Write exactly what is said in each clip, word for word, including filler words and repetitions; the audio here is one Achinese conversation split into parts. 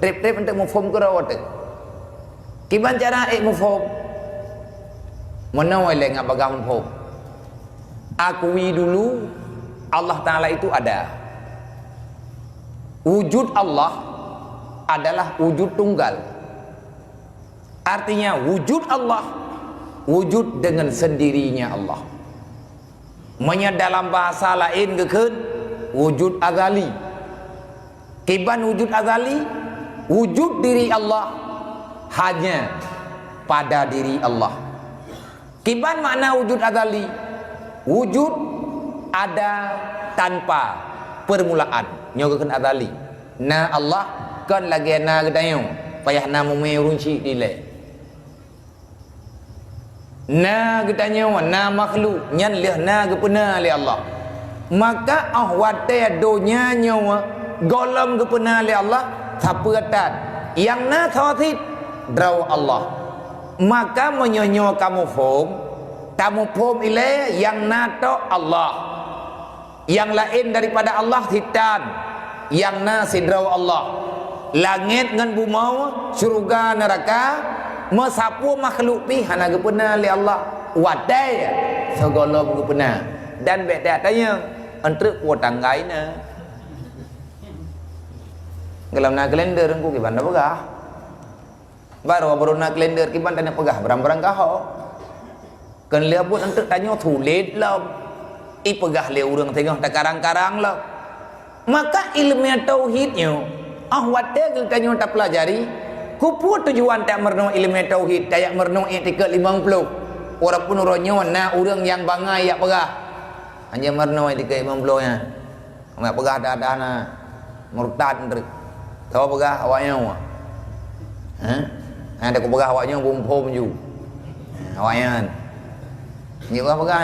Treb-treb untuk muphom keudroe teuh. Kiban cara ék muphom? Meunoe lé ngon bagah muphom. Akui dulu Allah Ta'ala itu ada. Wujud Allah adalah wujud tunggal. Artinya wujud Allah wujud dengan sendirinya Allah. Meunyoe dalam bahasa laén geukheun wujud azali. Kiban wujud azali, wujud diri Allah hanya pada diri Allah. Kiban makna wujud azali? Wujud ada tanpa permulaan. Nyoe geukheun azali. Na Allah kon lagée na geutanyoe, payah na mumé ureuëng chik dilée. Na geutanyoe, na makhluk, nyan lheueh na geupeuna lé Allah. Maka óh watée donya nyoe gohlom geupeuna lé Allah, sapeue tan? Nyang na tauhid, droe Allah. Maka meunyoe nyoe kamoe phom, tamuphom ilée nyang na tok Allah. Nyang laén daripada Allah hitan, nyang na sidroe Allah. Langét ngon bumoe, syeuruga, neuraka, meusapeue makhluk pih hana geupeuna lé Allah. Watée sigohlom geupeuna. Dan bék that tanyong, eunteuk po tanggai na. Gohlom na kalender, Teungku, kiban tapeugah. Barô baru na kalender kiban tapeugah barang-barang gaho. Kon lheueh buet eunteuk tanyoe sulet lom. Ipeugah lé ureuëng teungoh takarang-karang lom. Maka iéleumé tauhid nyoe, óh watée geutanyoe tapeulajari, keupeue tujuan tajak meurunoe iéleumé tauhid, tajak meurunoe iktikeuet limong ploh? Walaupun uroe nyoe na ureuëng nyang bangai jak peugah, "Hanjeuet meurunoe iktikeuet limong ploh nyan." Awak peugah dah-dah na murtad nteuk. Tho peugah awak nyoe. Ha? Ada ku peugah awak nyoe bumphom ju. Awak nyan. Nyoe peugah peugah.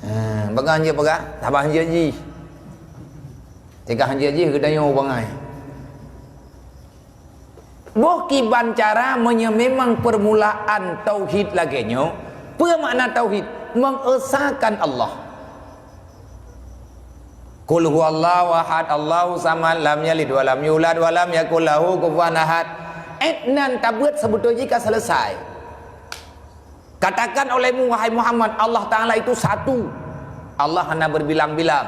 Ha, peugah nyoe peugah, tabah nyoe jih. Teuka nyoe jih geutanyoe bangai. Boh kiban cara meunyoe memang permulaan tauhid lagée nyoe, peue makna tauhid? Mengesakan Allah. Qul huwallahu ahad, Allahu samad, lam yalid wa lam yulad wa lam yakul lahu kufuwan ahad. Ayat nan tabeuet seubeutôi jih ka selesai. Katakan olehmu, wahai Muhammad, Allah Ta'ala itu satu. Allah hana berbilang-bilang.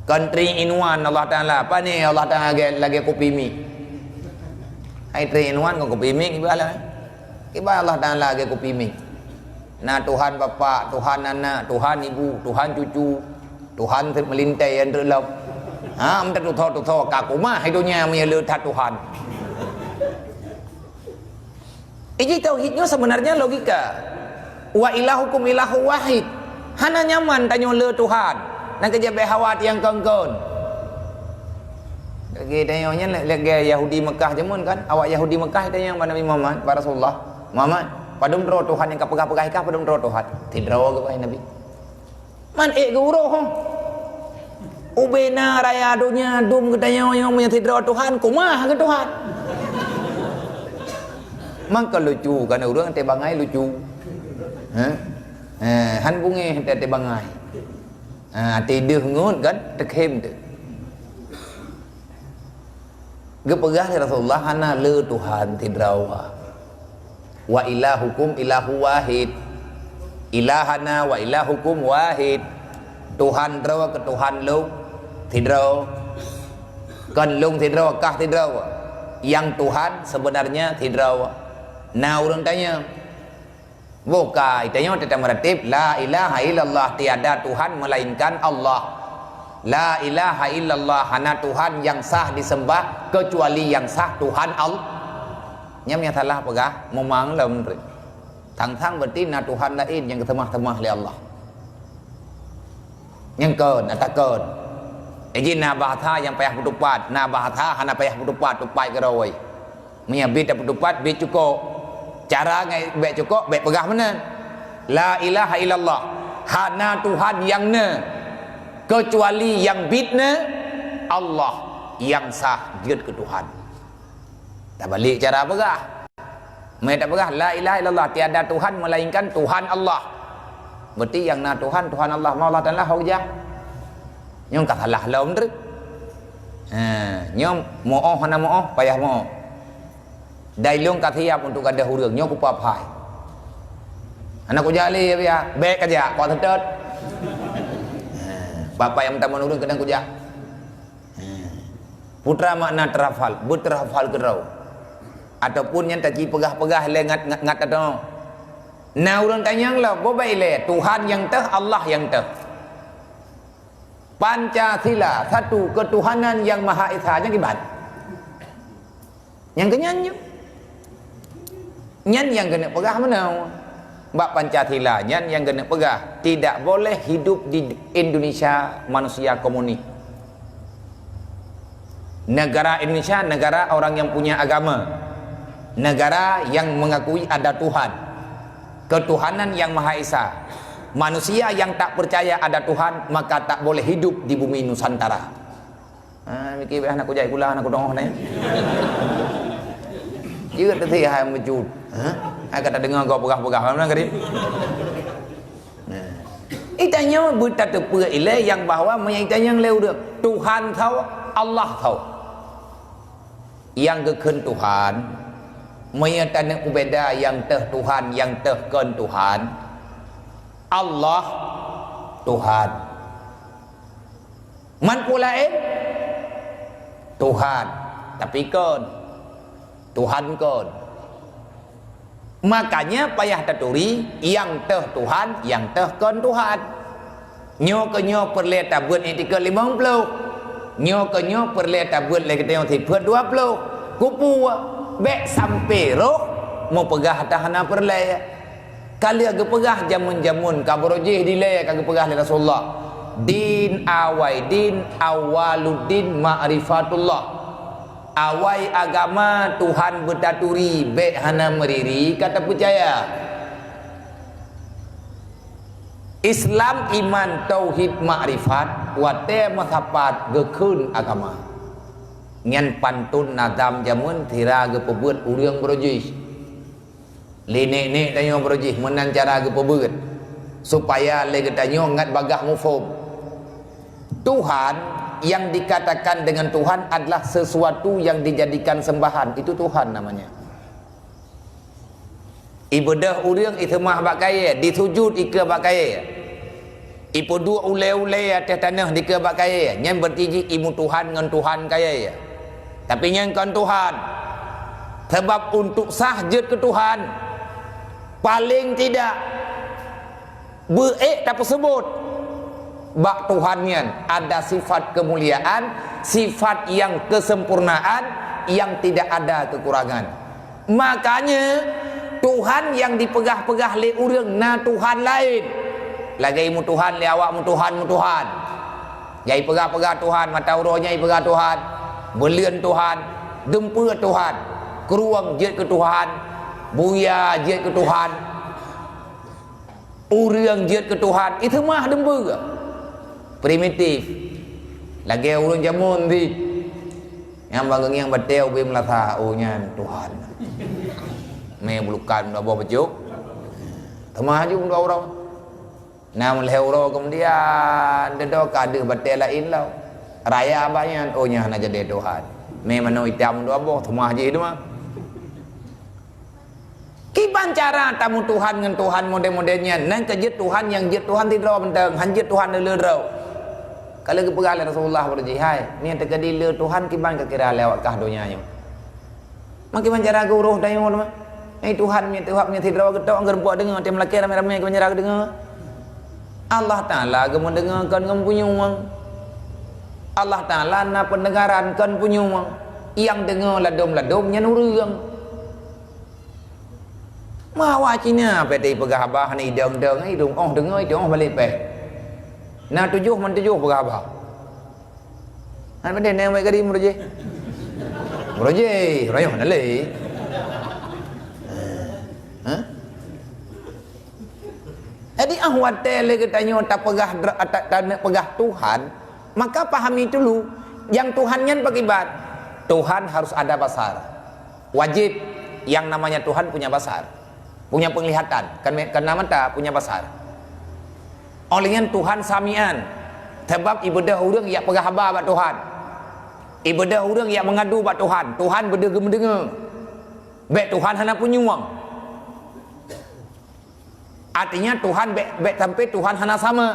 Kon three in one Allah Ta'ala. Pane Allah Ta'ala lagée, lagée kopi mi. Hai three in one kon kopi mi kiban lah. Kiban Allah Ta'ala lagée kopi mi. Na Tuhan Bapak, Tuhan Anak, Tuhan Ibu, Tuhan Cucu, Tuhan Meulintée nyang treuk lom. Ha, meutatutho-tutho ka kumah hai donya meunyoe le that Tuhan. Iji tauhid nyoe sebenarnya logika. Wa ilahukum ilahu wahid. Hana nyaman tanyoe le Tuhan. Nyang keujeuet bék hawa tiang kon-kon. Lagée tanyoe nyan lagée Yahudi Mekah jameun kan. Awak Yahudi Mekah tanyong bak Nabi Muhammad, bak Rasulullah, "Muhammad, padum droe Tuhan nyang ka peugah-peugah ikah, padum droe Tuhan?" "Sidroe," geupeugah Nabi. Man ék geuuroe ho. Ubena raya donya dum geutanyoe nyoe meunyoe sidroe Tuhan, kumah keu Tuhan? Mangka lucu, kana ureuëng teubangai lucu. Ha? Eh, han bungéh teubangai. Ha, tideuh ngon kan teukhem tu. Geupeugah lé Rasulullah hana le Tuhan sidroe. Wa ilahukum ilahu wahid. Ilahana wa ilahukum wahid. Tuhan droe keu Tuhan lôn sidroe. Kon lôn sidroe, kah sidroe. Nyang Tuhan sebenarnya sidroe. Na ureuëng tanya, Bukai, tanyoe teutap meuratéb, "La ilaha illallah, tiada Tuhan melainkan Allah. La ilaha illallah, hana Tuhan nyang sah disembah kecuali nyang sah Tuhan Allah." Nyang nyang salah peugah, mumang lom treuk. Sang-sang berarti na Tuhan laén nyang geuseumah-seumah lé Allah. Nyang kon, ata kon. Iji na bahasa nyang payah peutupat, na bahasa hana payah peutupat, tupat keudroe. Meunyoe bit tapeutupat, bit cukôp. Cara ngai bèk cukôp, bèk peugah meunan. La ilaha illallah. Hana Tuhan nyang na keucuali nyang bit na, Allah nyang sah jeuet keu Tuhan. Tabalek cara peugah. Meunyoe tapeugah, "La ilaha illallah, tiada Tuhan melainkan Tuhan Allah." Berarti nyang na Tuhan, Tuhan Allah, ma Allah Taala ho geujak. Nyoe ka salah lom treuk. Ha, nyoe meu'oh hana meu'oh, payah meu'oh. Dai lôn ka siap untuk gadôh ureuëng, nyoe kupeuphai. Hana kujak lé, ya, bék kajak, kok seutôt. Ha, bapak nyang meutamong ureuëng keudang kujak. Ha. Putra makna terhafal, beuterhafal keudroe. Ataupun nyang taci peugah-peugah lé ngat, ngat, ngat tatoe. Na ureuëng tanyong lom, boh bak ilée, Tuhan nyang teuh, Allah nyang teuh. Pancasila, satu ketuhanan yang Maha Esa, nyang kiban. Nyang keunyan nyoe. Nyan nyang keuneuk peugah meunoe. Bak Pancasila nyan nyang keuneuk peugah, tidak boleh hidup di Indonesia manusia komunis. Negara Indonesia negara orang yang punya agama. Negara yang mengakui ada Tuhan. Ketuhanan yang Maha Esa. Manusia yang tak percaya ada Tuhan, maka tak boleh hidup di bumi Nusantara. Ha, mikir beh aneuk kujak sikula, aneuk kudoh nyan. Jeuet teusi hai meucut. Ha? Hai ka tadeungoe gob peugah-peugah, mana kadi? Nah. Itanyoe beutateupeue ilée nyang bahwa meunyoe itanyong lé ureuëng, Tuhan tho, Allah tho. Nyang geukheun Tuhan, meunyoe taneuk peubeda nyang teuh Tuhan, nyang teuh kon Tuhan, Allah Tuhan. Man peue laén? Tuhan, tapi kon. Tuhan kon. Makanya payah taturi, nyang teuh Tuhan, nyang teuh kon Tuhan. Nyoe keu nyoe peureulée tabeuet iktikeuet limong ploh. Nyoe keu nyoe peureulée tabeuet lé geutanyoe sifeuet dua ploh. Keupeue? Bék sampoe roh meupeugah ata hana peureulée. Ka lheueh geupeugah jameun-jameun ka barô jih dilée ka geupeugah lé Rasulullah, "Din awai din, awaluddin ma'rifatullah." Awai agama Tuhan beutaturi, bék hana meuriri ka tapeucaya. Islam, iman, tauhid, makrifat, watée meusapat geukheun agama. Nyan pantôn nazam jameun sira geupeubeuet ureuëng barô jih. Lé nék-nék tanyoe barô jih meunan cara geupeubeuet, supaya lé geutanyoe ngat bagaih muphom. Tuhan, yang dikatakan dengan Tuhan adalah sesuatu yang dijadikan sembahan. Itu Tuhan namanya. Ibeudôh ureuëng iseumah bak kayée, disujut ikeue bak kayée. Ipeuduek ulée-ulée ateueh tanoh dikeue bak kayée, nyan berarti jih imeutuhan ngon tuhan kayée. Tapi nyan kon Tuhan. Sabab untuk sah jeuet keu Tuhan, paléng tidak beuék tapeuseubut bak Tuhan nyan ada sifat kemuliaan, sifat yang kesempurnaan yang tidak ada kekurangan. Makanya, Tuhan nyang jipeugah-peugah lé ureuëng na Tuhan laén. Lagée meutuhan lé awak meutuhan-meutuhan. Nyang jipeugah-peugah Tuhan, mata uroe nyan jipeugah Tuhan, buleuen Tuhan, dumpeue Tuhan, krueng jeuet keu Tuhan, buya jeuet keu Tuhan. Ureuëng jeuet keu Tuhan, itu mah dumpeue. Primitif. Lagée ureuëng jameun cit. Nyang bak geungieng batée ubé meulasa, oh nyan Tuhan. Mé bulukan dua boh bacut. Teuma haju dua uroe. Na meulhée uroe keumudian, deudok ka deuh batée laén lom. Raya bak nyan, oh nyan hana jadi Tuhan. Mé manoe itam dua boh, teuma jih teuma. Kiban cara tameutuhan ngon Tuhan model-model nyan, nan keu jeuet Tuhan nyang jeuet Tuhan sidroe mantong, han jeuet Tuhan le-le droe. Ka lheueh geupeugah lé Rasulullah bak jih, "Hai, nyang teukeudi le Tuhan kiban ka kira lé awak kah donya nyoe." Maka kiban cara geuroh tanyoe teuma. Hai Tuhan, nyang Tuhan nyang sidroe geutok, geurumpok deungoe, tém lakée ramé-ramé kiban cara geudeungoe. Allah Taala geumeudeungoe kon ngon punyueng. Allah Taala na peundengaran kon punyueng. Nyang deungoe ladom-ladom nyan ureuëng. Mawa Cina pih teupeugah haba hana idong-dong, idong oh deungoe, idong oh balek pih. Na tujoh man tujoh peugah haba. Hana pandai nang baik gari meurujih. Meurujih, rayoh na lé. Ha? Jadi ah watée lé geutanyoe tapeugah dra-, ta-, taneuk peugah Tuhan, maka pahami dulu, nyang Tuhan nyan pakiban. Tuhan harus ada basar. Wajib yang namanya Tuhan punya basar, punya penglihatan, kan, kan na mata, punya basar. Óh lheueh nyan Tuhan samian, sabab ibeudôh ureuëng jak peugah haba bak Tuhan. Ibeudôh ureuëng nyang meungadu bak Tuhan, Tuhan beudôh geumeudeungoe. Bék Tuhan hana punyueng. Artinya Tuhan bék, bék sampai Tuhan hana sama.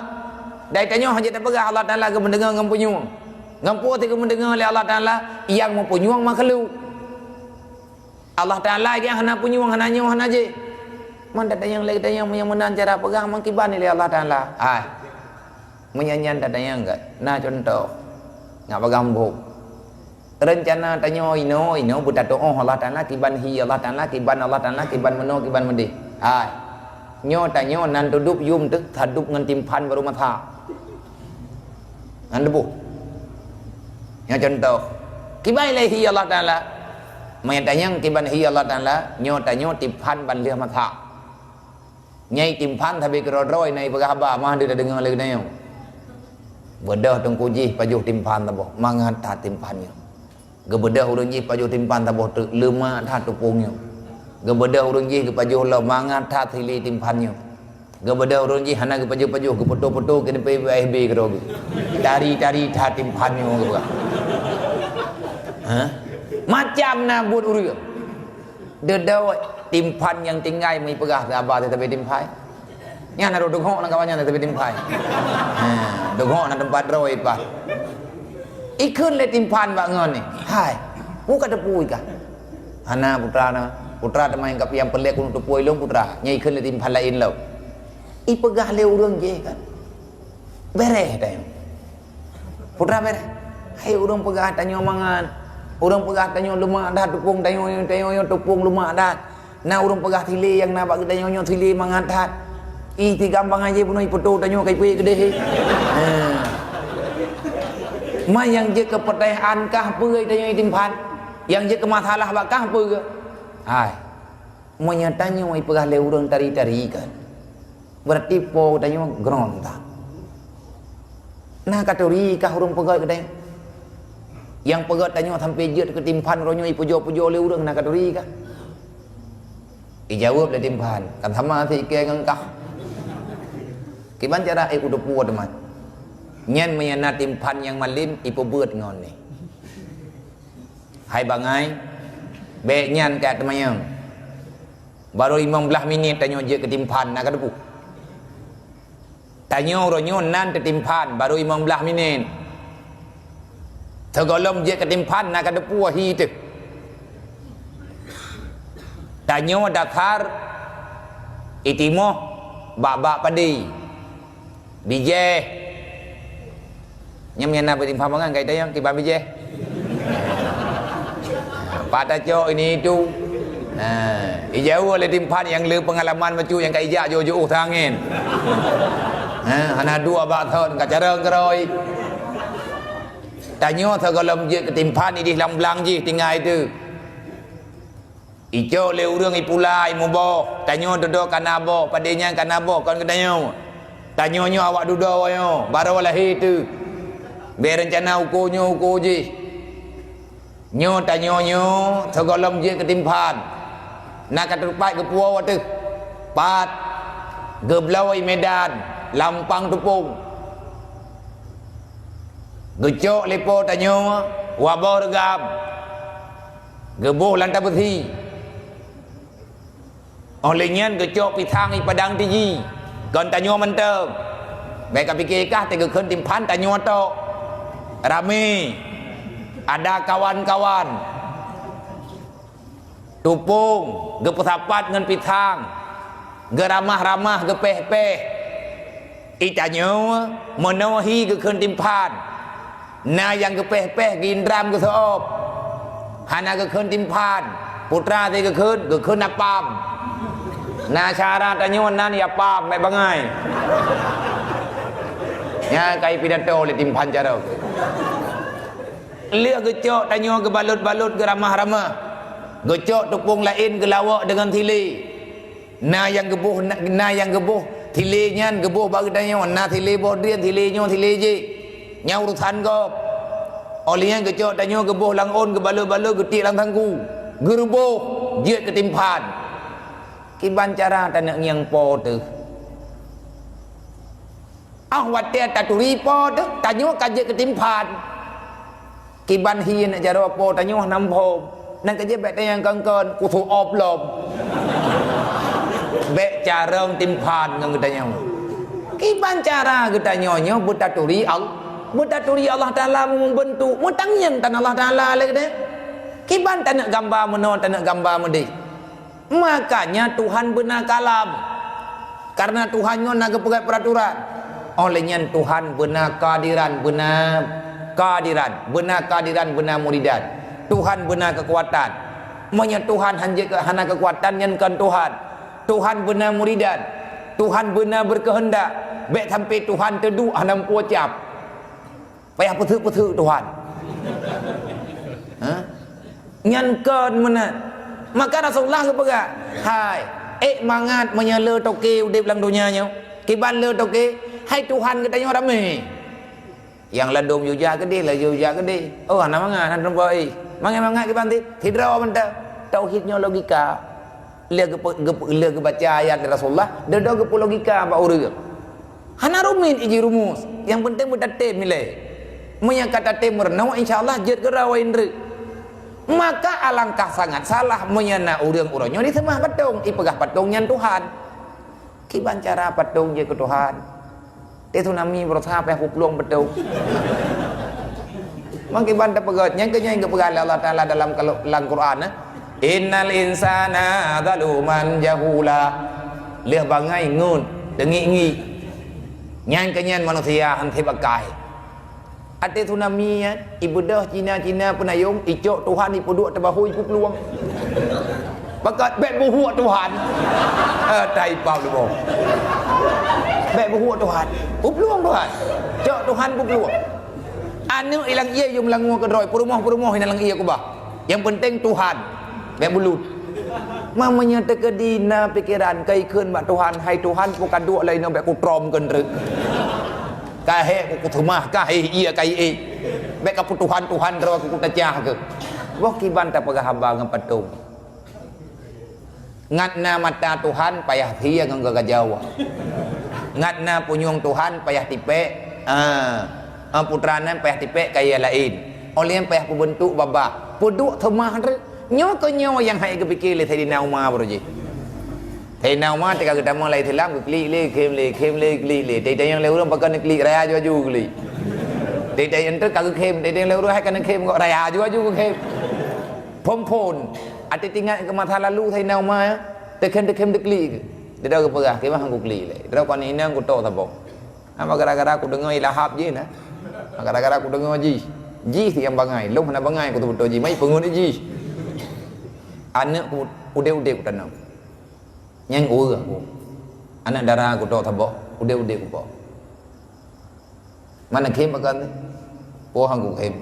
Dari tanyoe hana tapeugah Allah Taala geumeudeungoe ngon punyueng. Ngon peue geumeudeungoe lé Allah Taala nyang meupunyueng makhluk. Allah Taala nyang hana punyueng, hana nyoe, hana jéh. Man tatanyong lé geutanyoe meunyoe meunan cara peugah, meukiban lé Allah Taala. Hai. Meunyoe nyan tatanyong gét, na cuntoh. Ngat bagam boh. Reuncana tanyoe inoe, inoe beutatuoh Allah Taala, kiban hi Allah Taala, kiban Allah Taala, kiban meunoe, kiban meudéh. Hai. Nyoe tanyoe nan tudub yum teuh, tadub ngon timphan barô masa. Nyan teuboh. Nyoe cuntoh. Kiban ilée hi Allah Taala. Meunyoe tanyong kiban hi Allah Taala, nyoe tanyoe timphan ban lheueh masa. Nyai timphan sabe keudroe-droe na ipeugah haba, mah deuh tadeungoe lé geutanyoe. Beudôh teungku jih pajoh timphan saboh, mangat that timphan nyoe. Geubeudôh ureuëng jih pajoh timphan saboh teuk, leumak that tupông nyoe. Geubeudôh ureuëng jih geupajoh lom, mangat that silé timphan nyoe. Geubeudôh ureuëng jih hana geupajoh-pajoh, geupoto-poto keuneuk F B keudroe geuh. Tari-tari that timphan nyoe geupeugah. Hah? Macam na buet ureuëng. Deudôh timphan nyang tinggai meuipeugah sabe-sabe timphan. Nyan harôh deungoe lam kawan nyan sabe timphan. Ha, deungoe lam teumpat droe ipeugah. Ikheun lé timphan bak ngon ni. Hai, peue ka teupeu kah? Hana putra na. Putra teuma nyang ka piang peulek keuneuk teupeu lom putra. Nyan ikheun lé timphan laén lom. Ipeugah lé ureuëng jéh kan. Béréh tanyoe. Putra béréh. Hai ureuëng peugah tanyoe mangat. Ureuëng peugah tanyoe leumak that tupông tanyoe, tanyoe tupông leumak that. Na ureuëng peugah silé nyang na bak geutanyoe nyoe silé mangat that. Ih, tiga bangai jih bunoe ipeutô tanyoe kai peuet keudeh. Ha. Ma nyang jeuet keu peutanyaan kah peue tanyoe timphan? Nyang jeuet keu masalah bak kah peue? Hai. Meunyoe tanyoe ipeugah lé ureuëng tari-tari kan. Berarti po tanyoe gron that. Na katuri kah ureuëng peugét keu tanyoe? Nyang peugét tanyoe sampai jeuet keu timphan roh nyoe ipujoe-pujoe lé ureuëng na katuri kah? Ijaweueb lé timphan, kan sama sikée ngon kah. Kiban cara ék kuteupeu teuma. Nyan meunyoe na timphan nyang malem ipeubeuet ngon ni. Hai bangai, bék nyan ka teumanyong. Barô limong blaih minit tanyoe jeuet keu timphan na kateupeue. Tanyoe uroe nyoe nan teutimphan barô limong blaih minit. Sigohlom jeuet keu timphan na kateupeue hi teuh. Tanyoe dasar itimoh bak-bak padé. Bijéh. Nyan meunyoe na beutimphan mangat kai tanyong kiban bijéh. Pat tacok ini itu. Nah, ijaweueb lé timphan nyang le peungalaman bacut nyang ka ijak jiôh-jiôh teuh angén. Nah, hana dua bak thon ka carông keurôi. Tanyoe sigohlom jeuet keu timphan idéh lam blang jih tinggai teuh. Icok lé ureuëng ipula imuboh, tanyoe dudoe kana boh, padé nyan kana boh kon geutanyoe. Tanyoe nyoe awak dudoe nyoe, barô lahé teuh. Bék reuncana uko nyoe uko jih. Nyoe tanyoe nyoe sigohlom jeuet keu timphan. Na ka teupat geupuwoe teuh. Pat geubloe i Medan, lampang tupông. Geucok lé po tanyoe waboh reugam. Geuboh lam tabeusi. Óh lheueh nyan geucok pisang i padang tiji, kon tanyoe mantong. Bék ka pike kah teugeukheun timphan tanyoe tok. Ramé, ada kawan-kawan. Tupông geupeusapat ngon pisang, geuramah-ramah geupéh-péh. Itanyoe meunoe hi geukheun timphan. Na nyang geupéh-péh gindram geuseuôb. Hana geukheun timphan. Putra teuh geukheun, geukheun apam. Na syara tanyoe nan yapam, bék bangai. Nyan kai pidato lé timphan carông. Lheueh geucok tanyoe geubalot-balot geuramah-ramah. Geucok tupông laén geulawok deungon silé. Na nyang geuboh, na, na nyang geuboh silé nyan geuboh bak geutanyoe, na silé boh drien, silé nyoe, silé jéh. Nyan urosan gob. Óh lheueh nyan geucok tanyoe geuboh lam ôn, geubalot-balot, geutiek lam sangku. Geureuboh, jeuet keu timphan. Kiban cara taneuk ngieng po teuh. Ah watée taturi po teuh, tanyoe ka jeuet keu timphan. Kiban hi aneuk jaroe po tanyoe nam phom. Nang keujeuet bèk tanyong kon-kon, kusu op lom. Bèk carông timphan ngon geutanyoe. Kiban cara geutanyoe nyoe beutaturi Al-, beutaturi Allah Taala meubeuntuk, meutangieng tan Allah Taala lé geude. Kiban taneuk gamba meunoe, taneuk gamba meudeh. Makanya Tuhan beuna kalam. Karena Tuhan nyoe na geupeugah peuraturan. Oleh nyan Tuhan beuna kadiran, beuna kadiran, beuna kadiran, beuna muridan. Tuhan beuna keukuatan. Meunyoe Tuhan hanjeuet keu-, hana keukuatan, nyan kon Tuhan. Tuhan beuna muridan. Tuhan beuna beukeuheundak. Bèk sampai Tuhan teuduek hana meupucap. Payah peuseuk-peuseuk Tuhan. Ha? Nyan kon meunan. Maka Rasulullah geupeugah, "Hai, ék mangat meunyoe le toke udeb lam donya nyoe. Kiban le toke, hai Tuhan geutanyoe ramé. Nyang ladôm yue jak keudeh, laju jak keudeh. Oh, hana mangat, hana teumpat éh. Mangat-mangat kiban ti, sidroe mantong." Tauhid nyoe logika. Lheuh geupe-, geupe-, lheuh geubaca ayat dari Rasulullah, dudoe geupeulogika bak ureueng. Hana rumit iji rumus, nyang penting beutatem ilèe. Meunyo ka tatem meurunoe, insya Allah jeuet keudroe indreuk. Maka alangkah sangat salah meunyo na ureueng uroe nyoe jiseumah patong, jipeugah patong nyan Tuhan. Kiban cara patong jeuet keu Tuhan? Tsunami beurasa payah peuplueng beutôi. Mangkeubang tapeugah, nyang keu nyan geupeugah lé Allah Taala dalam kalu-, lam Quran, eh, "Innal insana zaluman jahula." Lheueh bangai ngon teungiek-ngiek. Nyang keu nyan manusia han sép akai. Até tsunami nyan, ibeudôh Cina-Cina peunayong, icok Tuhan ipeuduek teubahu ipeuplueng. Pakat bèk buhuk Tuhan. Eh, tai pam leumo. Bèk buhuk Tuhan. Peuplueng Tuhan. Cok Tuhan peuplueng. Aneuk ilang ié yum langue keudroe, peurumoh-peurumoh inan lam ié keubah. Nyang penting Tuhan. Bèk bulut. Meunyoe teukeudi na pikeran ka ikheun bak Tuhan, "Hai Tuhan, peu ka duek lé inong bèk kutrom keu ndreuk. Ka hék ku kuteumah, ka hék ié ka ié. Bèk ka peutuhan-tuhan droe ku kutacah keu." Boh kiban tapeugah haba ngon patong. Ngat na mata Tuhan payah sie ngon gagah jawa. Ngat na punyueng Tuhan payah tipék, ah, ah, putra nan payah tipék kayèe laén. Óh lheueh nyan payah peubeuntuk babah. Peuduek teumah treuk. Nyoe keuh nyoe nyang han geupiké lé Saidina Umar baroe jih. Saidina Umar teuka geutamong lam Islam, geuklik lé, khém lé, khém lé, klik lé. Teuka tanyong lé ureueng pakon neuklik, raya aju-aju geuklik. Teuka tanyong treuk ka geukhém, teuka tanyong lé ureueng hai ka neukhém kok, raya aju-aju geukhém. Phon-phon. Até teuingat keu masa lalu Saidina Umar, teukhém-teukhém deuklik keuh. Dia dah geupeugah, "Kiban han kuklik lé. Droe kon inong kutok saboh." Hana gara-gara kudeungoe ilahap jih na. Gara-gara kudeungoe jih. Jih nyang bangai, lôn hana bangai kuteubeutôi jih, mai peungeut jih. Aneuk ku udeb-udeb kutanong. Nyang ureueng ku. Aneuk dara kutok saboh, udeb-udeb kupo. Mana khém pakon tu? Poh han kukhém.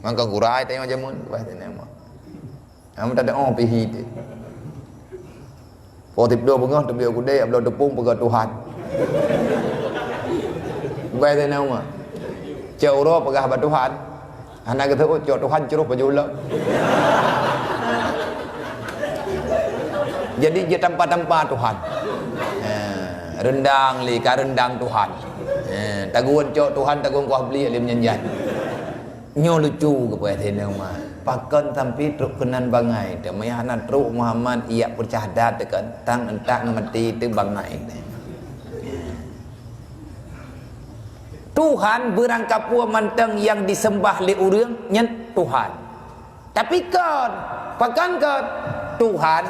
Maka gurai tayong jameun, bah tayong mah. Hana teudeungoe pih hi teuh. Po siploh beungoh teubiet u keudè, bloe teupông peugah Tuhan. Bai teuh na uma. Cok uroe peugah bak Tuhan. Hana geuseuôt cok Tuhan, curoh pajoh lom. Jadi jeuet tampa-tampa Tuhan. Ha, reundang lé, ka reundang Tuhan. Ha, tagun cok Tuhan, tagun kuah beli lé meunyan jan. Nyoe lucu geupeugah teuh inong ma. Pakon sampoe trok keunan bangai teuh, meunyo hana trok Muhammad ijak peucahda teuh kan, tang entak ngon maté teuh bangai teuh. Tuhan beurangkapeue mantong nyang diseumbah lé ureueng nyan Tuhan. Tapi kon, pakon kon? Tuhan,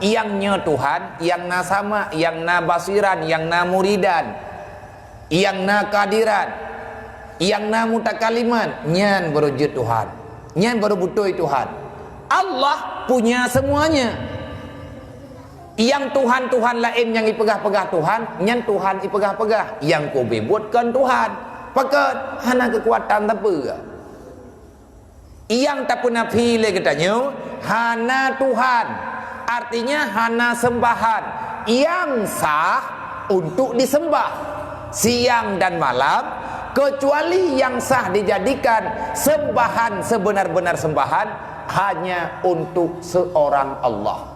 nyang nyoe Tuhan, nyang na sama, nyang na basiran, nyang na muridan, nyang na kadiran, nyang na mutakaliman, nyan baru jeuet Tuhan. Nyan baru beutôi Tuhan. Allah punya semuanya. Nyang tuhan-tuhan laén nyang ipeugah-peugah Tuhan, nyan Tuhan ipeugah-peugah. Nyang kube buet kon Tuhan. Pakon? Hana keukuatan sapeue. Nyang tapeunafi lé geutanyoe hana Tuhan, artinya hana seumbahan nyang sah untuk diseumbah siang dan malam, keucuali nyang sah dijadikan seumbahan, seubeuna-beuna seumbahan hanya untuk seurang Allah.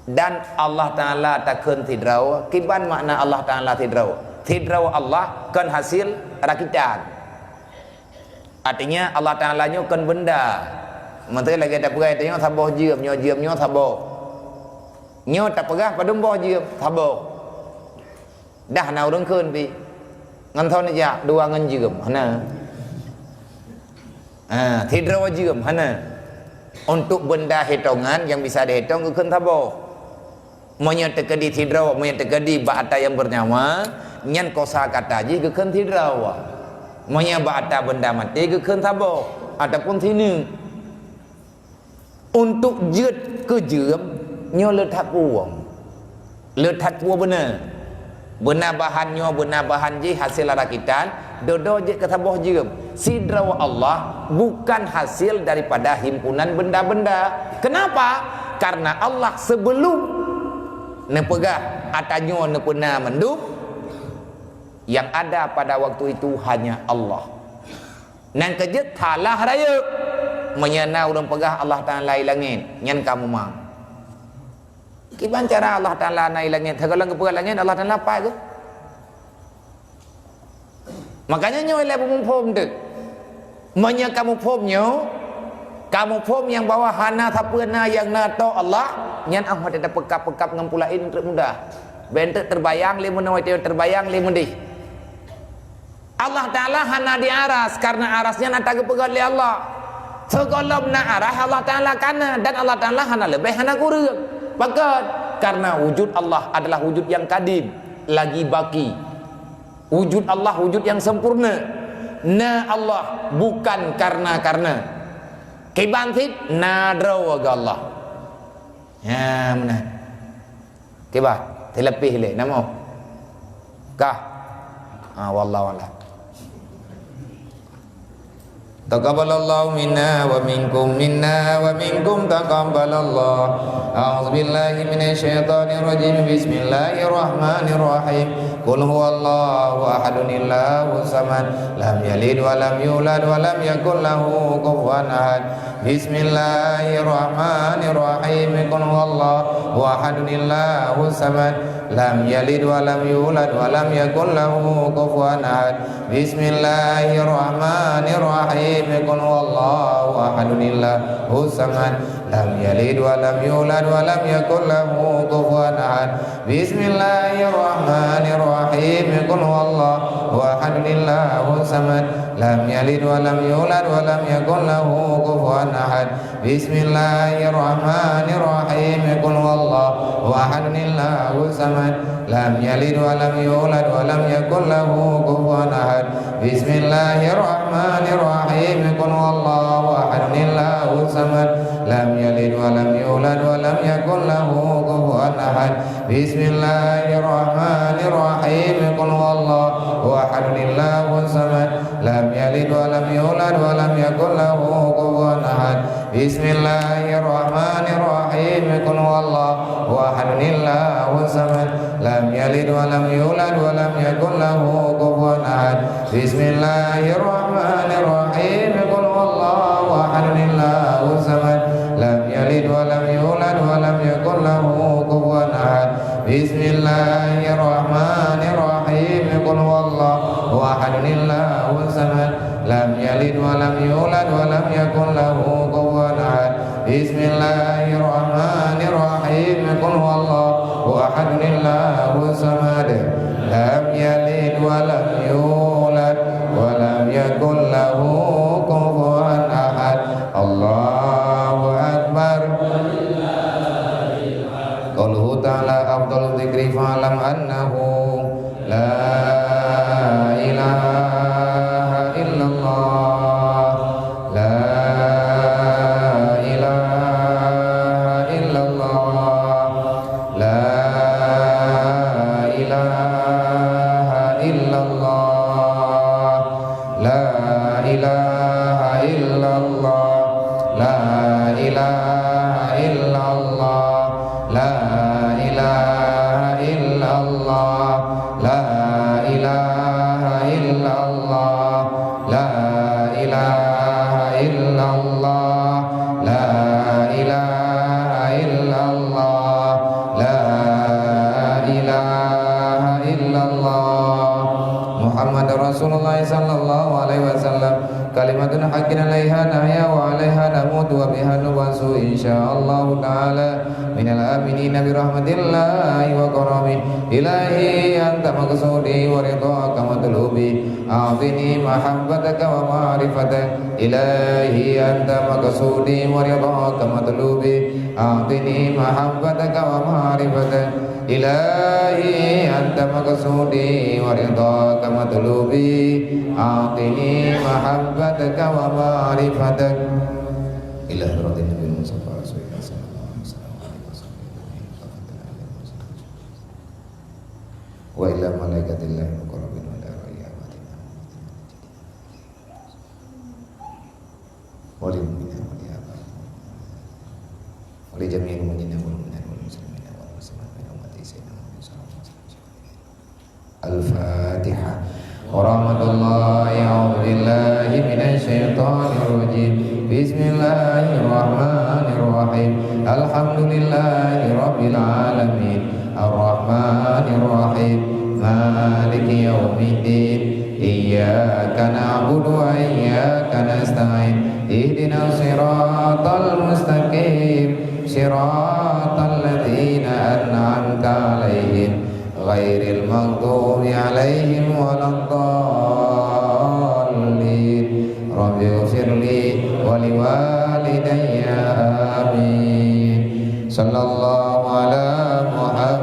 Dan Allah Taala takheun sidroe, kiban makna Allah Taala sidroe? Sidroe Allah kon hasil rakitan. Artinya, Allah Taala nyoe kon benda. Meuteue lagée tapeugah tanyoe saboh jeuem, nyoe jeuem nyoe saboh. Nyoe tapeugah padum boh jeuem, saboh. Dah na ureuëng kheun pih. Ngon thon jak dua ngon jeuem, hana. Ha, sidroe jeuem, hana. Untuk benda hitongan nyang bisa dihitong geukheun saboh. Meunyoe teukeudi sidroe, meunyoe teukeudi bak ata nyang beunyawa, nyan kosa kata jih geukheun sidroe. Meunyoe bak ata benda maté geukheun saboh ataupun sineuk. Untuk jeuet keu jeuem, nyoe le that puwoe. Le that puwoe beuna. Beuna bahan nyoe, beuna bahan jih, hasil rakitan, dodo jeuet keu saboh jeuem. Sidroe Allah bukan hasil daripada himpunan benda-benda. Kenapa? Karena Allah sebelum neupeugah ata nyoe neupeuna mandum, yang ada pada waktu itu hanya Allah. Nyang keujeuet salah rayeuk. Meunyoe na ureuëng peugah Allah Taala i langét, nyan ka mumang. Kiban cara Allah Taala na i langét? Sigohlom geupeugah langét, Allah Taala pat geuh. Makanya nyoe lé beumuphom teuk. Meunyoe kamoe phom nyoe, kamoe phom nyang bahwa hana sapeue na nyang na toh Allah, nyan ah watée tapeukab-peukab ngon peue laén treuk mudah. Bék treuk teubayang lé meunoe, watée teubayang lé meudeh. Allah Taala hana di aras, karena aras nyan ata geupeugét lé Allah. Sigohlom na aras Allah Taala ka na, dan Allah Taala hana leubeh hana kureueng. Pakon? Karena wujud Allah adalah wujud yang kadim, lagi baki. Wujud Allah wujud yang sempurna. Na Allah bukan karena-karena. Kiban cit na droe geuh Allah. Ya, meunan. Kiban, teuleupih lé, nama? Kah? Ah, wallahu a'lam. Taqabbalallahu minna wa minkum, minna wa minkum taqabbalallah. A'udzubillahi minasyaitonirrajim. Bismillahirrahmanirrahim. Qul huwallahu ahadun, Allahus samad. Lam yalid wa lam yulad wa lam yakul lahu kufuwan ahad. Bismillahirrahmanirrahim. Qul huwallahu ahadun, Allahus samad. Lam yalid wa lam yulad wa lam yakul lahu kufuwan ahad. Bismillahirrahmanirrahim. Qul huwallahu ahadun, Allahus samad. Lam yalid wa lam yulad wa lam yakul lahu kufuwan ahad. Bismillahirrahmanirrahim. Qul huwallahu ahadun, Allahus samad. Lam yalid wa lam yulad wa lam yakul lahu kufuwan ahad. Bismillahirrahmanirrahim. Qul huwallahu ahadun, Allahus samad. Lam yalid wa lam yulad wa lam yakul lahu kufuwan ahad. Bismillahirrahmanirrahim. Qul huwallahu ahadun, Allahus samad. Lam yalid wa lam yulad wa lam yakul lahu kufuwan ahad. Bismillahirrahmanirrahim. Qul huwallahu ahadun, Allahus samad. Lam yalid wa lam yulad wa lam yakul lahu kufuwan ahad. Bismillahirrahmanirrahim. Qul huwallahu ahadun, Allahus samad. Lam yalid wa lam yulad wa lam yakul lahu kufuwan ahad. Bismillahirrahmanirrahim. Qul huwallahu ahadun, Allahus samad. Lam yalid wa lam yulad wa lam yakul lahu kufuwan ahad. Bismillahirrahmanirrahim. Qul huwallahu ahadun, Allahus samad. Lam yalid wa lam yulad wa lam yakul lahu kufuwan ahad. Bismillahirrahmanirrahim. Qul huwallahu ahadun, Allahus samad. Lam yalid wa lam yulad wa lam yakul lahu kufuwan ahad. Allahu akbar. Qauluhu ta'ala afdalu dzikri fa'lam annahu la ilaha illallah, la ilaha illallah, la ilaha illallah. La ilaha illallah, la ilaha illallah, la ilaha illallah, la ilaha illallah, la ilaha illallah, la ilaha illallah, la ilaha illallah. Muhammadur Rasulullah sallallahu alaihi wasallam. كلمة حق عليها نحيا وعليها نموت وبها نبعث إن شاء الله تعالى من الآمنين برحمة الله وكرمه. إلهي أنت مقصودي ورضاك مطلوبي، أعطني محبتك ومعرفتك. إلهي أنت مقصودي ورضاك مطلوبي، أعطني محبتك ومعرفتك. إلهي أنت مقصودي ورضاك مطلوبي، أعطني محبتك ومعرفتك. إلى حضرة النبي المصطفى رسول الله صلى الله عليه وسلم. وإلى ملائكة الله المقربين وإلى روح أمتنا وللمؤمنين ولأبائهم ولجميع المؤمنين والمؤمنات والمسلمين والمسلمات من أمة سيدنا محمد صلى الله عليه وسلم. الفاتحة. ورحمة الله. أعوذ بالله من الشيطان الرجيم. بسم الله الرحمن الرحيم. الحمد لله رب العالمين. الرحمن الرحيم. مالك يوم الدين. إياك نعبد وإياك نستعين. اهدنا الصراط المستقيم. صراط الذين أنعمت عليهم غير المغضوب عليهم ولا الضالين. رب اغفر لي ولوالدي. آمين. صلى الله على محمد.